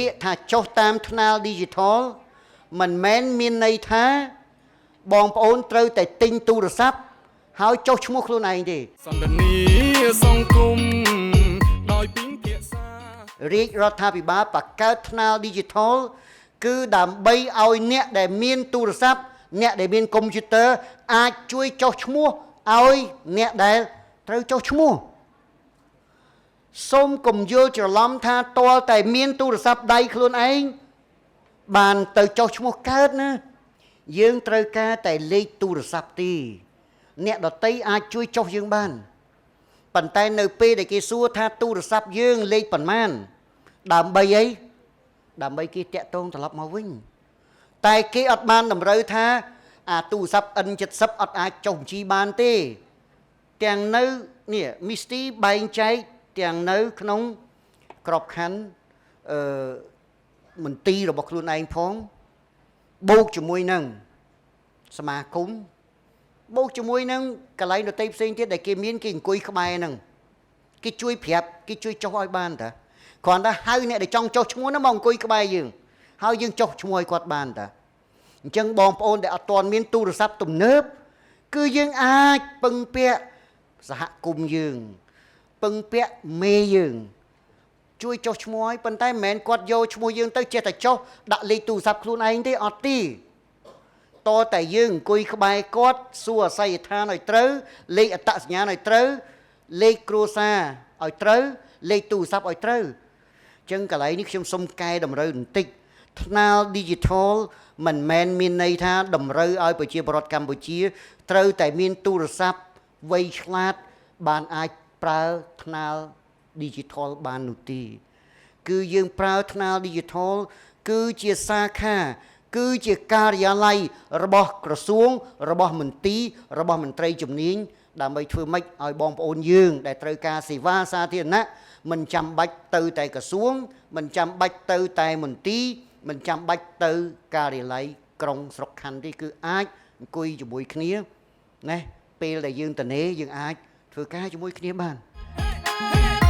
ពាក្យថាចុះតាមថ្នាល digital មិនមែនមានន័យថាបងប្អូនត្រូវតែទិញទូរស័ព្ទហើយចុះឈ្មោះខ្លួនឯងទេ សន្ទនាសង្គមដោយពីភាសា រាជរដ្ឋាភិបាលបង្កើតថ្នាល digital គឺដើម្បីឲ្យអ្នកដែលមានទូរស័ព្ទអ្នកដែលមានកុំព្យូទ័រអាចជួយចុះឈ្មោះឲ្យអ្នកដែលត្រូវចុះឈ្មោះសូមកុំយល់ច្រឡំថាតលតែមានទូរស័ព្ទដៃខ្លួនឯងបានទៅចុះឈ្មោះកើតណាយើងត្រូវការតែលេខទូរស័ព្ទទេអ្នកដតីអាចជួយចុះយើងបាន ប៉ុន្តែនៅពេលដែលគេសួរថាទូរស័ព្ទយើងលេខប៉ុន្មានដើម្បីអីដើម្បីគេតាក់ទងត្រឡប់មកវិញតែគេអត់បានតម្រូវថាអាទូរស័ព្ទ N70 អត់អាចចុះបញ្ជីបានទេទាំងនៅនេះមីស្ទីបែងចែកទាំងនៅក្នុងក្របខ័ណ្ឌអឺមន្ទីររបស់ខ្លួនឯងផងបូកជាមួយនឹងសមាគម បូកជាមួយនឹងកន្លែងដទៃផ្សេងទៀតដែលគេមានគេអង្គុយក្បែរហ្នឹងគេជួយប្រាប់គេជួយចុះឲ្យបានតាគ្រាន់តែហៅអ្នកដែលចង់ចុះឈ្មោះហ្នឹងមកអង្គុយក្បែរយើងហើយយើងចុះឈ្មោះឲ្យគាត់បានតាអញ្ចឹងបងប្អូនដែលអត់ទាន់មានទូរស័ព្ទទំនើបគឺយើងអាចពឹងពាក់សហគមន៍យើងពឹងពាក់មេយើងជួយចុះឈ្មោះឲ្យប៉ុន្តែមិនមែនគាត់យកឈ្មោះយើងទៅចេះតែចុះដាក់លេខទូរស័ព្ទខ្លួនឯងទេអត់ទេ តតែយើងអង្គុយក្បែរគាត់សួរអាសយដ្ឋានឲ្យត្រូវលេខអត្តសញ្ញាណឲ្យត្រូវលេខគ្រួសារឲ្យត្រូវលេខទូរស័ព្ទឲ្យត្រូវអញ្ចឹងកន្លែងនេះខ្ញុំសុំកែតម្រូវបន្តិចថ្នាល digital មិនមែនមានន័យថាតម្រូវឲ្យប្រជាពលរដ្ឋកម្ពុជា ត្រូវតែមានទូរស័ព្ទវៃឆ្លាតបានអាចប្រើថ្នាល digital បាននោះទេ គឺយើងប្រើថ្នាល digital គឺជាសាខា គឺជាការិយាល័យរបស់ក្រសួង របស់មន្ទីររបស់មន្ត្រីជំនាញដើម្បីធ្វើម៉េចឲ្យបងប្អូនយើង ដែលត្រូវការសេវាសាធារណៈមិនចាំបាច់ទៅតែក្រសួង មិនចាំបាច់ទៅតែមន្ទីរមិនចាំបាច់ទៅការិយាល័យក្រុងស្រុកខណ្ឌទេគឺអាចអង្គុយជាមួយគ្នាណាពេលដែលយើងតនេយើងអាចធ្វើការជាមួយគ្នាបាន Hey,